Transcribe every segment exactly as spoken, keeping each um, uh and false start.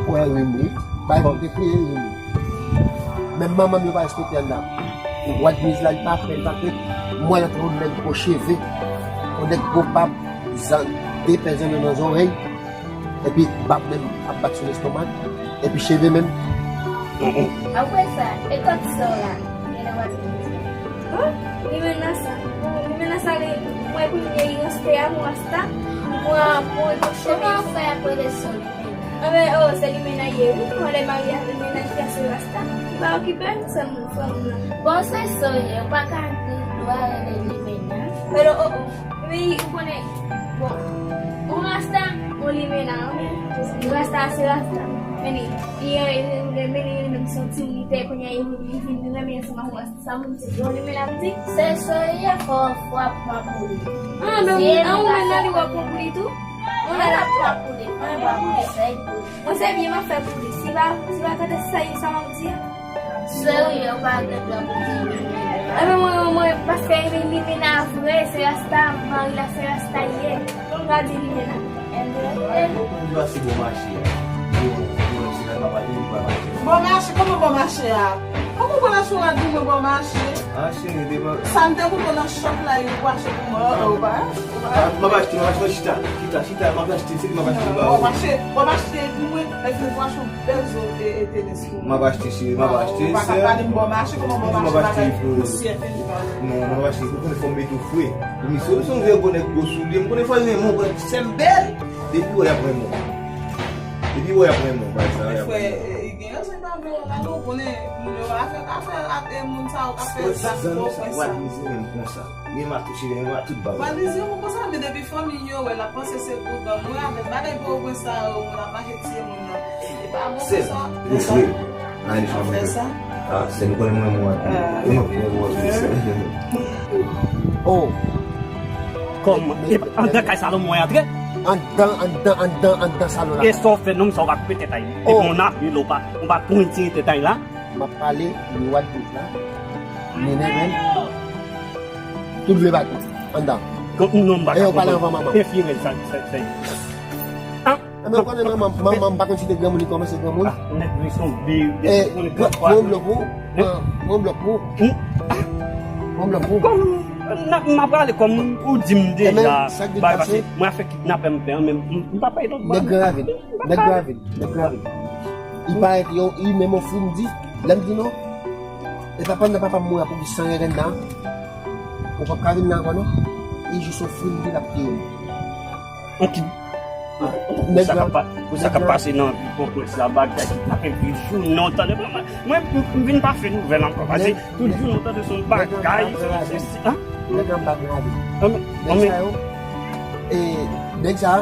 Wè, rim wi. Bay pou te kriye, rim wi. Menm manman m yo pa respekte anndan. Wad miz la, li pa fè, li pa fè. Mwen, antre yon nèg gwo cheve, yon nèg gwo bab, zan, de pè zanno nan zòrèy. Epi bab menm ap bat sou lestomak. Epi cheve menm. Apre sa, e kòd sa w la? Gen nan wad miz la. Hum? Limena sa. Limena sa, li, mwen, pou li, li rasta, a, mwen rasta. Mwen, mwen, mwen, cheve. Kòman w fè ap rele sa w Limena? Anben, oh, se Limena ye, wi. Mwen, lè marye ak Limena, ki a se rasta. Li pa okipe m, se moun, frè m nan. Bon, se sa w ye, ou pa ka gen dwa rele Limena. Pero, oh, oh. Wi, ou konnen, bon, yon rasta, yon limena, wi. Yon rasta se rasta. Men li, li, li, li, men li, li menm santi li te kounye a, li, li vin renmen ansanm ak yon rasta. Sa moun di, yon limena ap di? Se soyi a fò, fò ap pran pou li. Ah, men ou, ah, ou menm nan li w ap pran pou li tou? Ou menm ap pran pou li, mwen pran pou li, sèy pou li. Mwen se byen m ap fè pou li. Si pa, si pa tande sa, sa m ap di a. Serye, ou pa gen dwa pou di li menm. Enben mwen, mwen, paske li, li vin a vre, se rasta, mari la se rasta li ye. Ou pa di li menm. Enben, e. Ou konn di se bon mache a. Bon mache, kòman bon mache a? Kòman w pral sou rad pou mwen bon mache? Ah, cheri, devan. Sa m te koute w nan shop la, yo pou achte pou mwen. Ou pa, ou pa. Ah, m ap achte, m ap achte, chita, chita, chita, m ap achte, se li m ap achte ba ou. W ap achte, w ap achte pou mwen, lè fini pou achte yon bèl zo e, e tenis pou mwen. M ap achte, cheri, m ap achte, sè. Ou pa ka pale m bon mache, kòman bon mache bagay pousyè fini pale. Non, m ap achte, ou konnen fò m mete w fre. Ou misye, ou se yon vye gwo nèg gwo soulye, m konnen fò l renmen w, konnen sè m bèl, depi w wè y ap renmen w. Depi w wè y ap renmen w, bagay sa y ap renmen w. Frè, e, e, gen rezon pa vle w la, non, konnen, moun yo, afè, afè ak, e, moun sa yo k ap fè zak pwòp sa. Wad mize menm konsa. Gen mato chire, gen mato tout bagay. Wad mize menm konsa, men depi fanmi yo wè, l ap panse se gwo gang. Mwen avèk bagay gwo pwen sa yo, moun ap mache tiye moun nan. E pa bon konsa. Sè m, ou vre. Ann fè sa. Ah, sè m, ou konnen mwen, mwen, mwen, mwen, mwen, mwen, sè. Oh. Kòman? E pa anndan kay salon mwen antre? Anndan, anndan, anndan, anndan salon la. E sa w fè non, sa w pa koupe tèt a y. E oh. Mon ami, lè w pa, w pa pointi tèt a y la. M ap pale, li wad miz la. Mennen men. Tout vle bato. Anndan. Kon, non, m pa ka konprann. E yo pale anvan manman. Enfirmè, sa, sa, sa. Ah. Enben, ou konnen manman, manman m pa konn si te granmoun, li kòmanse granmoun. Ah, nèg li se yon vye, vye, eh, ou konnen, pran, pran yon blòk pou ou. Hein? Pran, pran yon blòk pou ou. Hmm? Ah. Pran yon blòk pou ou. Kòm, n ap, m ap rale kòm ou di m deja, bay pase, mwen afè kidnapè m fè an, men m, m pa peye lòt bò. Nèg Gran Ravin, nèg Gran Ravin, nèg Gran Ravin. Li parèt, yo, li menm yon fou, m di, lè m di non, e pa pandan papa m mouri pou ki san règèn nan, ou p ap ka vin la ankò non. Li jis yon fou, m di l ap touye m. Yon ti Pou sa k ap pa-, pou sa k ap pase nan vi konplèks la, bagay ki ap vin jou non tande. Mwen, mwen, m, m vin pa fè nouvèl ankò, paske tout jou nou tande se yon bagay, se yon sesi, han? Nèg la pa grave. Nèg sa yo, e, nèg sa,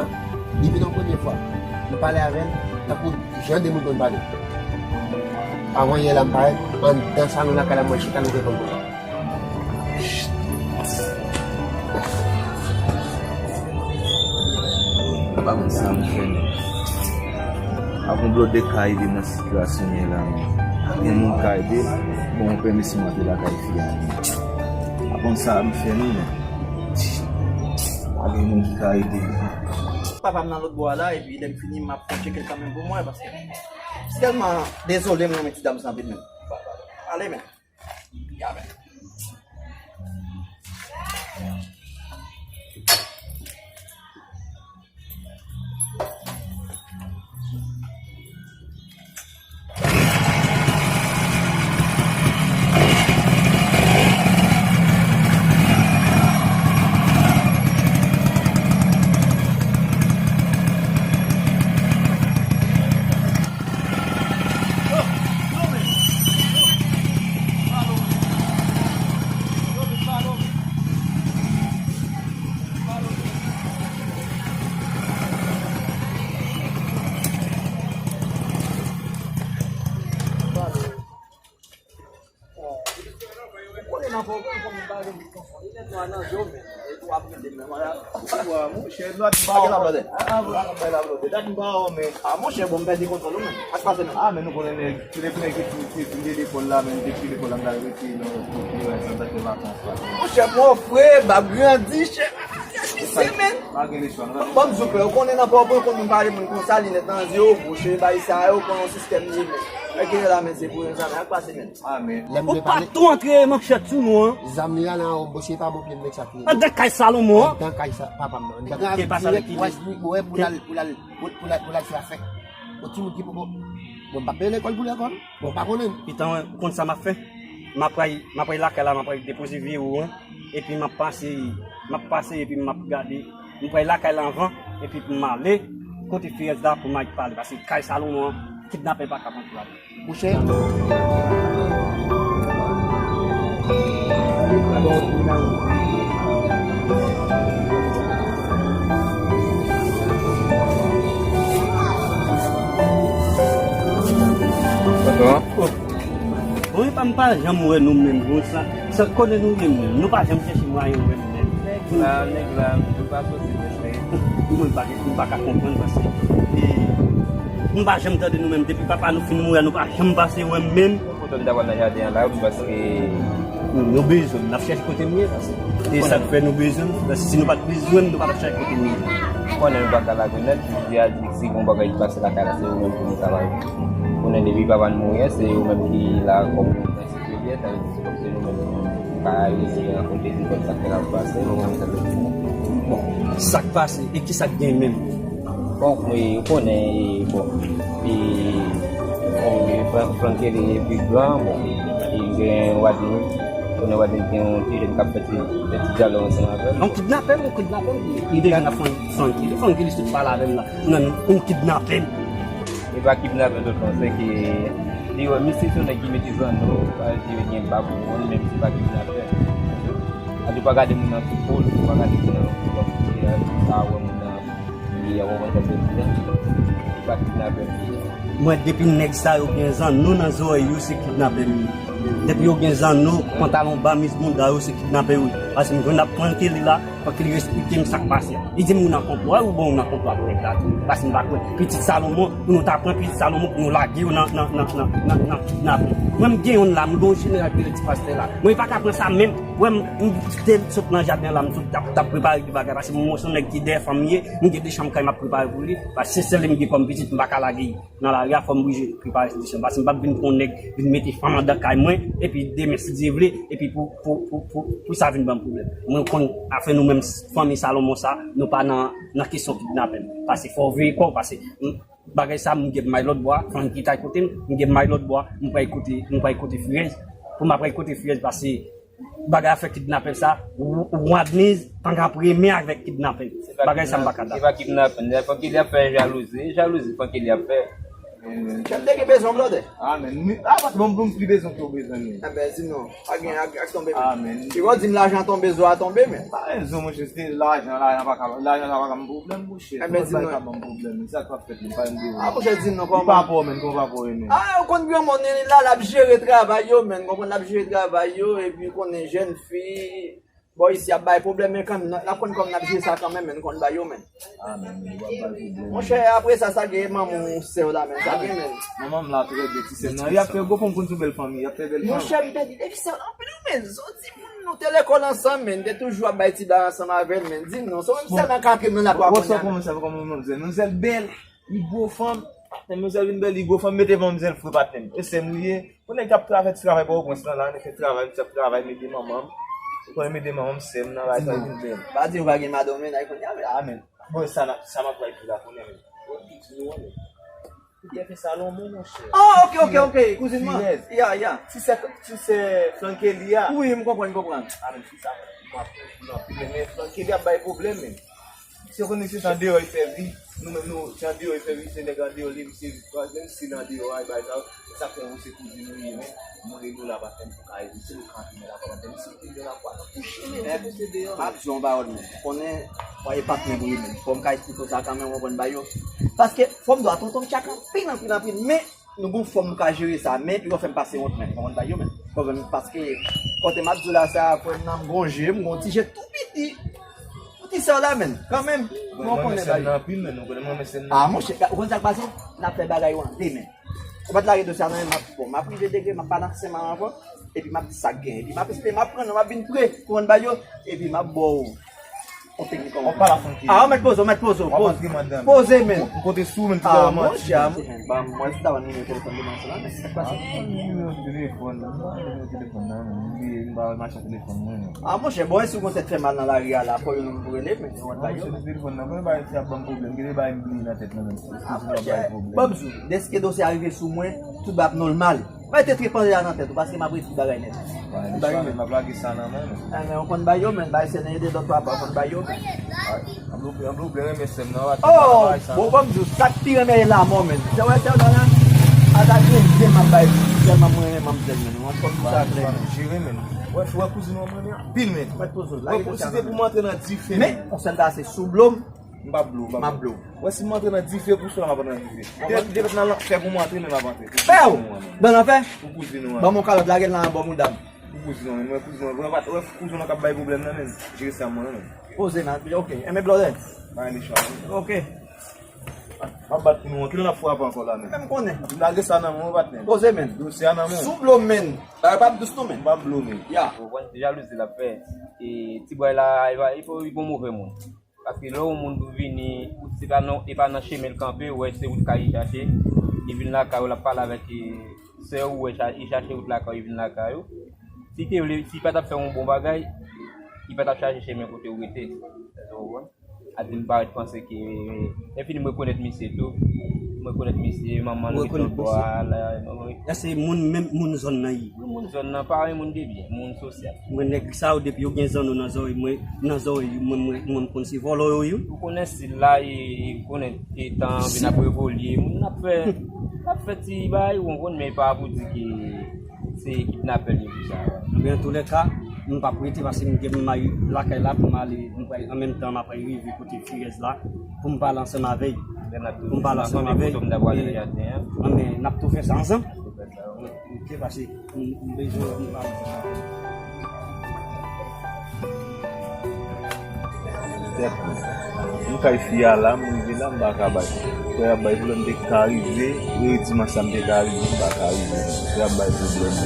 li vin yon premye fwa. M pale avè l, tankou jan de moun konn pale. Avan yè la, m parèt, anndan salon lakay la, mwen chita, nou reponn mwen. M pa konn sa m fè menm. Ak yon blòdè ka ede nan sitiyasyon m ye la menm. Ak yon moun ka ede, bon, yon pèmisi m antre lakay fi a menm. M pa konn sa m fè non menm. Pa gen moun ki ka ede m. Papa m nan lòt bò a la, epi lè m fini, m ap tcheke l kanmenm pou mwen, paske m tèlman dezole, m renmen ti dam sa anpil menm. Ale menm. W ap rele men, wala. Wa, monchè, lòt pa gen la blòdè. Ah, ah, pa gen la blòdè. Dat m pa wè w, men. Ah, monchè, bon, m pèdi kontwòl ou, men. Sa k pase, men? Ah, men nou konnen nèg, se nèg ki fin, fin de lekòl la, men depi lekòl la, m ta rete nan kote, wè, sa m ta fè vakans la. Monchè, mon frè, m ap grandi, chè. Pase, men. Pa gen lespwa, non. Bon, m zouk, ou konnen nan Pòtoprens, konn moun pale moun konsa, linèt nan zye, bouche, bay sa yo, konn yon sistèm li, men. Èske la, men, se pou yon sa, men, sa k pase, men? Ah, men. Ou pa tou antre manchèt sou nou, an. Zam li a nan anwo, bouche pa bon pye m, men sa ki. Anndan kay Salomon, an. Anndan kay sa, papa m nan. Anndan kay dirèk, w ap li, wè, pou l al, pou l al, pou, pou l al, pou l al fè afè. Yon timoun ki poko, bon, m p ap peye lekòl pou lekòl. Bon, pa konnen. Pitan, ou konn sa m ap fè? M ap pral, m ap pral lakay la, m ap pral depoze vye ou an. Epi m ap pase, m ap pase, epi m ap gade. M pral lakay la anvan, epi pou m ale kote Firès la pou m al pale. Paske kay Salomon an, kidnapè pa ka antre ladan. Monchè. Tonton. Bon, epa m pa janm wè nou menm, bon, sa, sa kote nou ye menm, nou pa janm chèche mwayen wè nou menm. Nèg la, nèg la, nou pa soti menm, men. Mwen pa, mwen pa ka konprann paske, e, mwen pa janm tande nou menm. Depi papa nou fin mouri a, nou pa janm pase wè m menm. Kontan m ta pral nan jaden an la wi, paske nou bezwen l, n ap chèche kote l ye, paske e sa k fè nou bezwen l, paske si nou pa t bezwen l, nou pa t ap chèche kote l ye. Konnen nou pa ka lage nèt, jodi a di si gon bagay ki pase lakay la, se yo menm pou nou ta lage. Konnen depi papa n mouri a, se yo menm ki la kòm ensekirite, tandiske se kòmsi nou menm nou pa rive rankontre li, kòm sa k fè l ap pase, nou menm sa k fè. Bon, sa k pase, e kisa k gen menm? Bon, e, ou konnen, e, bon, e, bon, e, Fran-, Frankelly epi Blan, bon, e, gen Wadney, konnen Wadney gen yon ti jèn k ap fè ti, fè ti dyalòg ansanm avè l. Yon kidnapè, yon kidnapè, li deja nan Frankelly, Frankelly sot pale avè m la, nan yon kidnapè. E pa kidnapè tonton, se ke li wè misye se yon nèg ki mete zanno, pa di yo gen bab ou wonn, menm si pa kidnapè. Adi pa gade moun nan ki po l, pa gade moun nan ki kòm ki, e, sa wè moun nan. Li a wè mwen tankou li la. Li pa kidnapè m li ye. Mwen, depi nèg sa yo gen zanno nan zòrèy yo, se kidnapè m ye. Depi yo gen zanno, pantalon ba, mis bounda yo, se kidnapè yo ye. Paske m jwenn ap pran ke li la, fòk li esplike m sa k pase a. Li di m ou nan konplo, a ou bon ou nan konplo ak nèg la tou. Paske m pa kwè. Pitit Salomon, pou nou ta pran pitit Salomon, pou nou lage yo nan, nan, nan kidnapè. Mwen, m gen youn la, m gen yon jeneral ki rele ti pastè la. Mwen, m pa ka pran sa menm. Wè m, m te sot nan jaden la, m sot t ap, t ap prepare de bagay, paske mwen se yon nèg ki dèyè fanm m ye, m gen de chanm kay m ap prepare pou li, paske se sèl li m gen kòm pitit, m pa ka lage nan lari a, fò m oblije prepare de chanm, paske m p ap vin pou yon nèg vin mete fanm anndan kay mwen, epi demen, si Dye vle, epi pou, pou, pou, pou, pou sa vin ban m pwoblèm. Mwen konn afè nou menm fanmi Salomon sa, nou pa nan, nan kesyon kidnapè, paske fò w veye kò w, paske m, Bagay sa, m gen may lòt bò a, Francky t al kote m, m gen may lòt bò a, m pral kote, m pral kote Firès. Pou m ap pral kote Firès, paske bagay afè kidnapè sa, w-, Wadney pa ka ap renmen avèk kidnapè. Bagay sa, m pa ka dakò. Se pa kidnapè, se pa kidnapè, Francky li ap fè jalouzi, jalouzi Francky li ap fè. Chèf te gen bezwen blòdè. Amen. Ah, paske bon, bon, m pli bezwen ke w bezwen li. Enben, di non. Pa gen ak, ak tonbe, men. Amen. Piga w di m lajan tonbe, zo a tonbe, men. Pa rezon, monchè, se lajan, lajan pa ka, lajan sa pa ka ban m pwoblèm, monchè. Enben, di non. Sa pa ka ban m pwoblèm, sa k ap fèt, li pa m di. Ah, monchè, di non, kòman? Li pa pa w, men, kòman pa pa w, men? Ah, ou konn granmoun li la, l ap jere travay yo, men, konprann, l ap jere travay yo, epi konnen jèn fi, Bò isi ap bay pwoblèm, men kanmenm, n ap konn kòman n ap jere sa kanmenm, men n konn bay yo, men. Ah, men, men, w ap bay pwoblèm. Monchè, apre sa, sa gen manman w, sè w la, men, sa gen, men. Manman m la trè byen, ti sè m nan. Y ap fè gwo fanm konn sou bèl fanmi, y ap fè bèl fanm. Monchè, m pèdi depi sa anpil, men. Zòt di moun nou te lekòl ansanm, men. N te toujou ap bay ti bagay ansanm avè l, men. Di m non, se ou menm sèlman k antre m nan lakwa kounye a. Wè sa kòman sa, kòman manmzèl. Manmzèl bèl. Li gwo fanm, patnè m, manmzèl vin bèl, li gwo fanm, mete manmzèl fre, patnè m. E sè m li ye. Yon nèg k ap travay, fè ti travay Pòtoprens lan la, nèg fè travay, misye ap travay, mete manman m. Ou konnen mete manman m, sè m nan, bagay sa vin bèl. Pa di ou pa gen madanm mennaj kounye a, men. Ah, men. Bon, sa n ap, sa m ap pral di la kounye a, men. Bon, pitit nou an, men. Li te fè Salomon, monchè. Ah, ok, ok, ok, kouzin mwen. Ya, ya. Ti sè, ti sè Frankelly a. Wi, m konprann, m konprann. Ah, men, ti sa, m ap, m ap, men Frankelly ap bay pwoblèm, men. Se konnen se andeyò li fè vi. Nou menm nou, se andeyò li fè vi, se nèg andeyò li, se, menm si l andeyò a, bagay sa yo, sa fè ou se kouzin nou ye, men mwen rele w la, patnè m, pou ka ede, se nou k antre nan lakwa, patnè m, si w te nan lakwa, nan kouche, men nou pouse deyò. M ap di w yon pawòl, men. Konnen, w e patnè m ou ye, men. Fò m ka esplike w sa kanmenm, w konprann bagay yo. Paske, fò m di w a tonton m tchak anpil, anpil, anpil, men nou gon fòm nou ka jere sa, men pi w fè m pase wont, men. W konprann bagay yo, men. Konprann, paske, kote m ap di w la, sa, frè m nan, m gon je, m gon ti je tou piti. Sa w la, menn, kanmenm. Mwen konnen bagay. Anpil, menn, ou konnen mwen, men se... Ah, monchè, ou konn sa k pase? N ap fè bagay yo an de men. Ou pa t lage dosye a nan men m, m ap, bon, m ap rive degre, m ap pale ak Senman ankò, epi m ap di sa k genyen. Epi m ap esplike, m ap pran non, m ap vin pre pou mwen bay yo, epi m ap ba w yon teknik. On pa la fonte. Ah, ou mèt poze, ou mèt poze, poze. Poze, men. M konte sou ou, men. Ah, monchè, ba m, mwen, si ta ban nimewo telefòn li, men se la, men sa k pase? Nimewo telefòn, nimewo telefòn nan, men, m bliye, m pa wè machin telefòn mwen, men. Ah, monchè, bon, e si w gon tèt fè mal nan lari a la, fò yon nonm pou rele, men, yon lòt bagay yo, men. Telefòn nan, mwen bay, si ap ban m pwoblèm, gen de bagay m bliye nan tèt mwen, men. Ah, monchè, ban m di w, dèske dosye a rive sou mwen, tout bagay ap nòmal. Mete tripanje a nan tèt ou, paske m ap redi bagay nèt. M ap lage sa nan men w. Enben, ou konn bay yo, men, bay sènen ede lòt papa, ou konn bay yo, men. Ann blou, ann blou, byen renmen sè m nan, w a... Oh! Bon, ban m di w, sa k pi renmen e lanmò, men. Sè w, sè w nan la, a ta gen zen m ap bay, tèlman mwen renmen manmzèl, men. Ou konn sa klè, men. Jere, men. Wè, wè kouzin ou mwen renmen anpil, men. Mwen posite pou m antre nan dife, men. Men, on sèl bagay, se sou blo m. M p ap blo, m p ap blo. Wè, si m antre nan dife pou sou la, m ap antre nan dife. Depi, depi nan lanfè pou m antre, men m ap antre. Fè w! Ban lanfè? Pou kouzin ou an. Ban m yon kalòt, lage l nan bò mouda m. Pou kouzin ou an, men kouzin ou an, wè, wè kouzin ou an k ap bay pwoblèm nan, men. Jere sa mwen, men. Poze nan, ok. Enben blòdè. Bay mechan, men. Ok. M ap bat pou nou an. Kilè n ap frape ankò la, men? Men m konnen. M lage sa nan men w, patnè. Poze, men. Dosye a nan men w. Sou blo m, men. Bagay pa ap dous non, men. M p ap blo, men. Ya. Ou konprann, se jalouzi l ap fè. E ti bway la, li pa, li pa, li pa yon move moun. Paske lè yon moun vini, se pa nan, e pa nan chemen l kanpe, ou wè se wout kay li chache, li vin lakay ou, l ap pale avèk, e, sè ou, ou wè cha-, li chache wout lakay ou, li vin lakay ou. Si te vle, si pa t ap fè yon bon bagay, li pa t ap chache chemen kote ou rete. Ou konprann? A di m parèt panse ke, lè fini m rekonèt misye tou. M rekonèt misye, manman l ret nan bò a la. Èske moun, menm moun zòn nan ye? Wi, moun zòn nan, parèy moun de byen, moun sosyal. Mwen nèg sa yo, depi yo gen zanno nan zòrèy mwen, nan zòrèy mwen, mwen, mwen, m konn se vòlò yo ye. Ou konnen stil la, e, e, ou konnen ke tan an vin ap evolye, moun ap fè, ap fè ti bagay, ou konprann, men pa pou di ke se kidnapè l ye pou sa. Men antoulèka, m p ap rete paske m gen, m al lakay la pou m ale, m pral, an menm tan m ap rive kote Firèz la pou m pale ansanm avè l. Pou m pale ansanm avè l. E, men n ap tou fè sa ansanm. Ok, paske m, m bezwen pou m pale ansanm avè l. Tèt mwen. M kay fi a la, m rive la, m pa ka bay. Frè ap bay pwoblèm, m te ka rive, redi m ansanm, m te ka rive, m pa ka rive. Frè ap bay pwoblèm.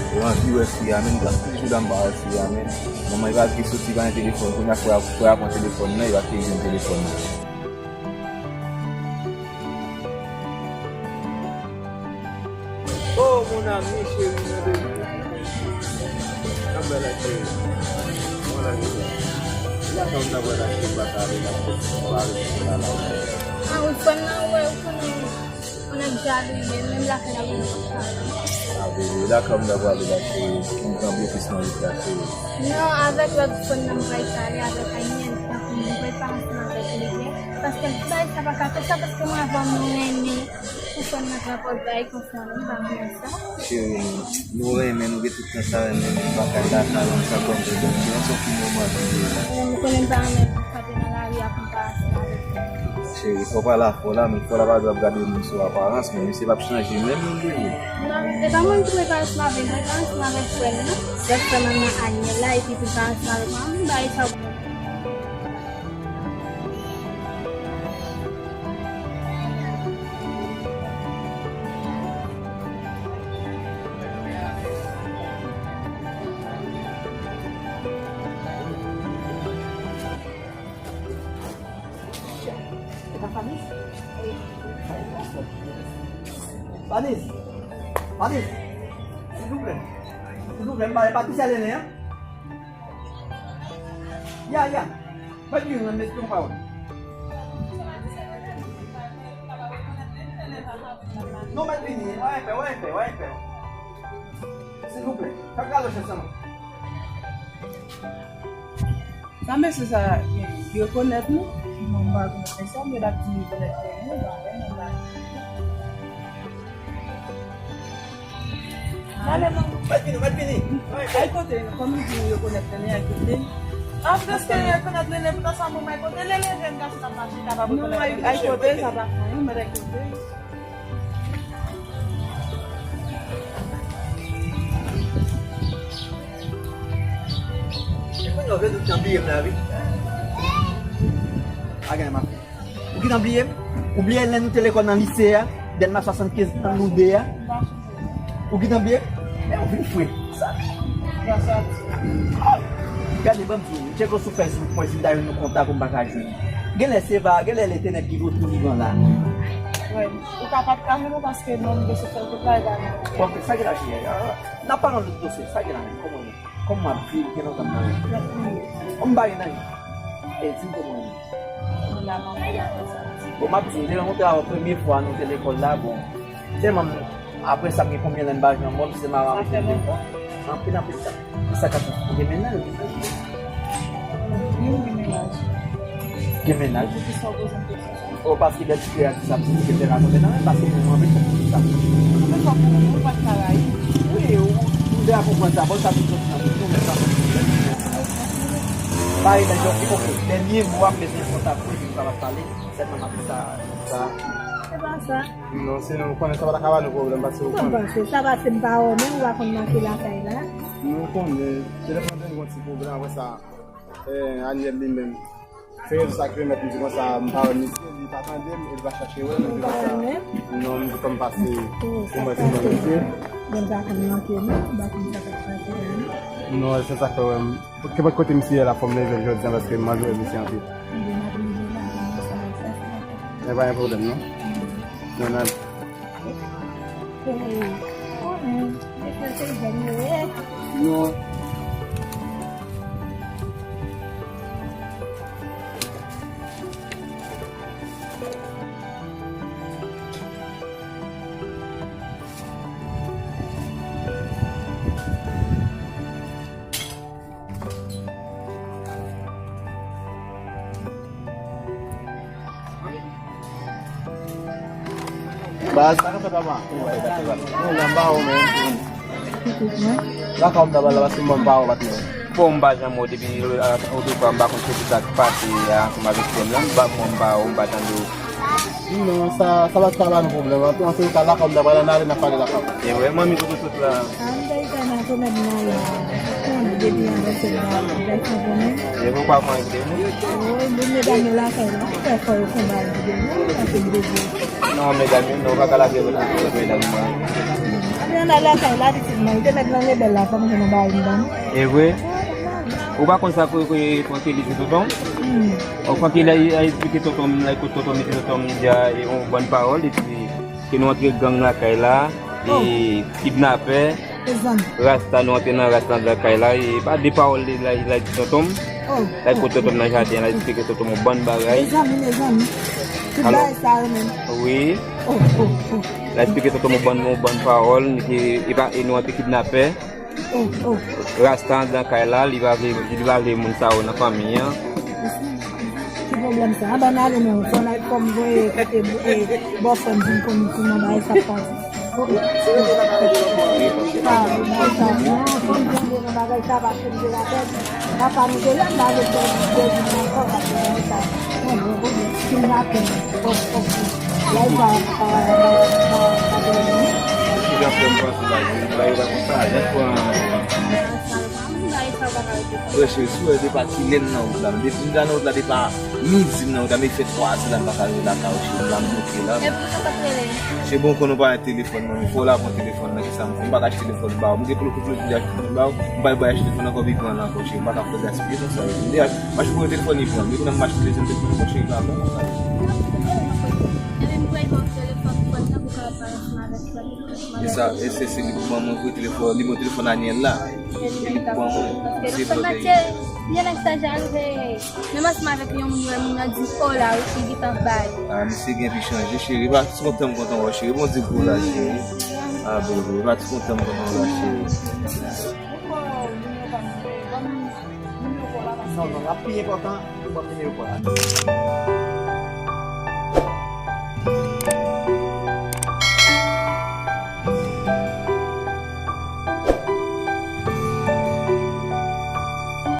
Yo anvi wè fi a, men m t ap toujou la, m pa wè fi a, men. Manman, li pa t gen soti, pa gen telefòn. Kounye a, frè a, frè a pran telefòn nan, li pa t gen telefòn nan. Oh, mon ami chéri, nan de... Kòman la, cheri? Kòman la, cheri? La, kòman la, cheri? Ba, ba, ba, ba, ba, ba, ba, ba, ba, ba. Ah, wi, fò nan wè, ou konnen, ou konnen jalou, men menm lakay la, ou konnen pa pale. Ah, bebe, la, kòman la, ba, ba, ba, cheri? M kanpe plis nan wout la, cheri. Non, avèk lòt fòn nan, m pral pale avèk Aynen, tankou m pral pale ansanm avèk li, paske bagay sa pa ka fè sa, paske mwen avè w, nou renmen. Ou fè m nan tranpòl bagay konsa, non, m pa renmen sa. Cheri, nou renmen, nou gen tout tan sa renmen, nou pa kay lakay, nou sa kòm se bon, se yon sòt ki nòmal. Mwen, m konnen m pa renmen pou m kanpe nan lari a pou m pa ansanm avèk ou. Cheri, fò pale a fò la, men fò la pa dwe ap gade moun sou aparans, men misye p ap chanje menm non, bebe. Non, e pa mwen ki pou pale ansanm avèk, mwen pale ansanm avèk frè m nan. Lè frè m nan Anyèl la, epi pou l pale ansanm avèk mwen, m bay sa. Vanis, Vanis, silvouplè, silvouplè, m pale Patricia Lele, an. Ya, ya. Mwen di yon mesye yon pawòl. Non, mwen vini. Wè, pè, wè, pè, wè, pè. Silvouplè. Fè m gade chans lan. Sa mesye sa rekonèt nou? Non, m pa rekonèt pèsòn, men l ap di rekonèt nou, pa wè nou la. Mwen vini, mwen vini. Ay kote, kòm li di nou rekonèt Lele, ay kote. Ah, prèske nou rekonèt Lele, poutan sa moun ay kote, Lele jèn gason sa pa chita, pa rekonèt Lele. Non, ay kote, sa pa fè anyen, mwen ay kote. E kounye a, w vle tout tan bliye m la, wi. Pa gen anyen m ap fè. Ou gentan bliye m? Ou bliye lè nou te lekòl nan lise a? Dènma swasannkenz nan nou de a? Ou gentan bliye m? Men ou vin fre. Sa. Gade, ban m di w, tcheke w sou Facebook, mwen si m ta jwenn yon kontak ou m pa ka jwenn. Genlè se pa, genlè l entènèt ki vo tou vivan la. Wè, ou ka pa t ka jwenn ou paske non m gen sou Facebook la, e pa nan. Bon, sa gen la, cheri. N ap pale yon lòt dosye. Sa gen la menm? Kòman w ye? Kòman w ap viv? Gen lontan m pa wè w. Kòman w pa gen anyen? E di m kòman w ye? Bon, m ap di w, m te rankontre avè w premye fwa nou te lekòl la, bon, tèlman m, apre sa, m gen konbyen lè m pa jwenn wè w, se madanm m. Sa fè lontan. Anpil, anpil tan. Sa ka fè ou gen mennaj? Wi, m gen mennaj. Gen mennaj? Poukisa w poze m kesyon sa? O, paske lè ti kreyatif sa, m di ke te rakonte nan men, paske mwen, mwen, mwen, sa. Mwen fòk ou, ou pa t ka rayi. Wi, ou, ou deja konprann sa. Bon, sa, tout nan tout nou, men sa. Pare, men, ok, dènye mo a, m bezwen kontak ou, epi nou kapab pale. Sèlman, m ap di sa, sa. Se pa sa. Non, se non, ou konnen sa pa ta ka ba nou pwoblèm, paske ou konnen. Sa pase, sa pase, m pa wè w menm, ou pa konn manke lakay la. Nou konnen, telefòn te gen yon ti pwoblèm, apre sa, eh, Aniel li menm. Se rezon sa ki pèmèt m di konsa, m pa wè misye, li pa tande m, e li pa chache wè m, epi konsa, non, m di kòm pase, pou mwen, se mwen misye. Bon, pa konn manke non, m pa konn sa k ap pase la, non. Non, se sa k fè wè m. Kenpòt kote misye ye la, fò m leve l jodi a, paske m anvi wè misye anpil. Ebyen, m ap leve la, m ap sa, sa, sa. Men pa gen pwoblèm, non. Non, non. Hey, konnen, mesye se jèn yo ye. Non. Baz, sa k ap fèt papa? Bon, la m pa wè w menm. Lakay w m ta pral la, paske m pa wè w patnè. Bon, m pa janm wè w depi, euh, otrefwa, m pa konn se ki sa k pase ansanm avèk frè m lan. M pa, mwen, m pa wè w, m pa tande w. Non, sa, sa pa t ka ba nou pwoblèm. An, antouka, lakay w m ta pral la, n ale, n ap pale lakay w. E vre, manmi, kote w sot la? A, m te gentan nan komèd la, la. Konnen depi anvan se la, m te konprann. E poukwa w pa envite nou? Wi, men medam yo lakay la, fè fò yo fè bagay pou de nou, paske m bezwen. Non, medam yo, non, w pa ka lage yo pou medam yo. Ann al lakay la, pitit mwen, te mèt nan rebèl la, fò m jwenn yon bagay m ban nou. E vre? Ou pa konn sa ke, ke Francky li di tonton? Hmm. Francky la, li, li esplike tonton, la, kote tonton, li di tonton, li di a, e, yon bòn pawòl, epi ke nou antre gang lakay la, e kidnapè, rasta, nou antre nan rasta nan lakay la, e pa de pawòl li la, li la di tonton m. La kote tonton m nan jaden, la esplike tonton m yon bann bagay. Mezanmi, mezanmi. Tout bagay sa yo menm. Wi. La esplike tonton m yon bann, yon bann pawòl, e, e pa, e nou antre kidnapè. Rasta anndan kay la, li pa vle, li pa vle moun sa yo nan fanmi an. Ki pwoblèm sa? Anba n ale non, fò n al, fò m voye kote, e, bòfrè m vin konn kouman bagay sa ap pase. Sa, non, fò m vin nan bagay sa, paske m te lapèd. Papa m te la, m pa vle pèdi, pèdi m ankò, paske bagay sa. Bon, bon, bon, si m lapèd, fò, fò, fò. La, li pa, pa, pa, pa, pa dòmi. Ki jan fè m panse la, la, yo pa konn sa, jan pran. Frè cheri, si w wè depi kilè m nan wout la, depi m nan wout la, depi midi m nan wout la, men fè twa zè la m pa ka rive lakay ou, cheri, m la m bloke la. Epi ou sa t ap rele? Cheri, bon, konnen w pa gen telefòn, non, men fò w la pran telefòn nan, kisa m fè? M pa ka achte telefòn ba w. M gen plo, plo, plo, achte telefòn ba w, m pa bay achte telefòn ankò, pi pran l ankò, cheri, m pa ka fè gaspiye konsa. M te mache pou yon telefòn, li pran. Men kounye a m mache pou dezyèm telefòn ankò, cheri, pa bon konsa. Epi m prete w telefòn, telefòn nan pou w kapab pale ansanm avèk frè m. E sa, e se, se li pou ban mwen vre telefòn, li ban telefòn Aniel la. E li pou ban mwen. Paske se nan fè matye, byen nèg sa jalou, he. Menm ansanm avèk yon moun, wè moun nan di, o la, wi, li gentan bay. A, misye gen pi chanje, cheri. Pa, ti kontan m kontan wè w, cheri. Bondye gwo la, cheri. A, bebe, pa ti kontan m kontan wè w la, cheri. Non, non, l ap pi enpòtan, ou ban m nimewo pa w la.